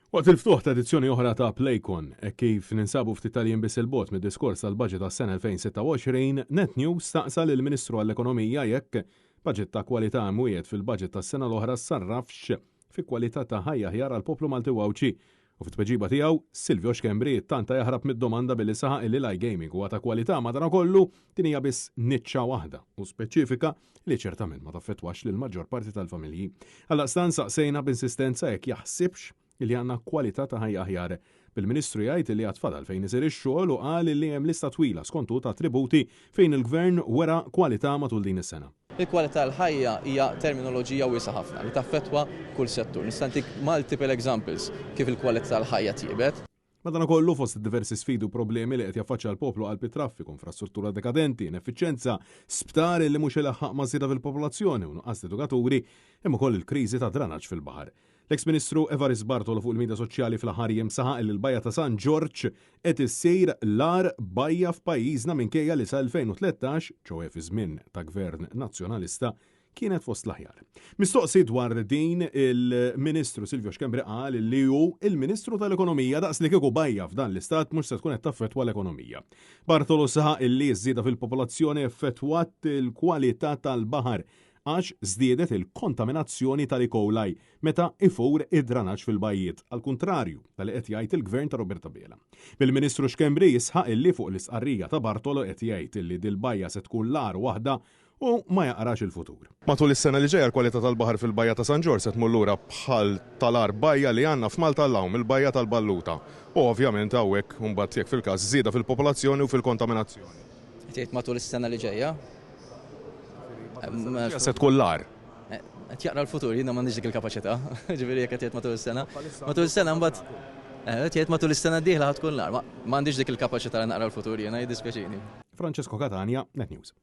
Waqt il-ftuħ ta' edizzjoni oħra ta' Playcon, hekk kif ninsabu ftit tal-jiem biss 'il bogħod mid-diskors tal-Budget għas-sena 2026, Net News staqsa lill-Ministru għall-Ekonomija jekk budget ta' kwalità imwiegħed fil-budget tas-sena l-oħra ssarrafx fi kwalità ta' ħajja aħjar għall-poplu Malti u Għawdxi. U fit-tweġiba tiegħu, Silvio Schembri ttanta jaħrab mid-domanda billi saħaq illi l-iGaming huwa ta' kwalità madankollu din hija biss niċċa waħda u speċifika li ċertament ma taffettwax lill-maġġor parti tal-familji. Għaldaqstant saqsejna b'insistenza jekk jaħsibx li għandna kwalità ta' ħajja aħjar. Bil-Ministru jgħid li għad fadal fejn isir ix-xogħol u qal li hemm lista twila skont hu ta' attributi fejn il-Gvern wera kwalità matul din is-sena. Il-kwalità tal-ħajja hija terminoloġija wiesgħa ħafna li taffettwa kull settur. Nista' ntik multiple examples kif il-kwalità tal-ħajja tjiebet. Madanakollu, fost id-diversi sfidi u problemi li qed jaffaċċja l-poplu qalb it-traffiku, infrastruttura dekadenti, ineffiċjenza, sptar li mhux ilaħħaq maż-żieda fil-popolazzjoni u nuqqas t'edukaturi, hemm ukoll il-kriżi tad-dranaġġ fil-baħar. L-eks Ministru Evarist Bartolo fuq il-midja soċjali fl-aħħar jiem saħaq li l-bajja ta' San Ġorġ qed issir l-agħar bajja f'pajjiżna minkejja li sa 2013, ċoe fi żmien ta' Gvern Nazzjonalista, kienet fost l-aħjar. Mistoqsi dwar din, il-Ministru Silvio Schembri qal li hu il-Ministru tal-Ekonomija daqs li kieku bajja f'dan l-istat mhux se tkun qed taffettwa l-ekonomija. Bartolo saħaq illi ż-żieda fil-popolazzjoni effettwat il-kwalità tal-baħar għax żdiedet il-kontaminazzjoni tal-E. coli meta ifur id-dranaġġ fil-bajjiet, għall-kuntrarju ta' li qed jgħid il-Gvern ta' Robert Abela. Bil-Ministru Schembri jisħaq illi fuq l-istqarrija ta' Bartolo qed jgħid illi dil-bajja se tkun l-agħar waħda u ma jaqrax il-futur. Matul is-sena li ġejja l-kwalità tal-baħar fil-Bajja ta' San Ġorġ se tmur lura bħal tal-agħar bajja li għandna f'Malta l-hawn, il-Bajja tal-Balluta. U ovvjament hawnhekk imbagħad jekk fil-każ żieda fil-popolazzjoni u fil-kontaminazzjoni. Qed jgħid matul is-sena li ġejja. Se tkun l-agħar. Qed jaqra l-futur, jiena m'għandix dik il-kapaċità. Ġifieri jekk qed jgħid matul is-sena. Matul is-sena mbagħad qed jgħid matul is-sena d-dieħla ħa tkun l-agħar. M'għandix dik il-kapaċità li naqra l-futur jiena, jiddispjaċini. Francesco Catania, Net News.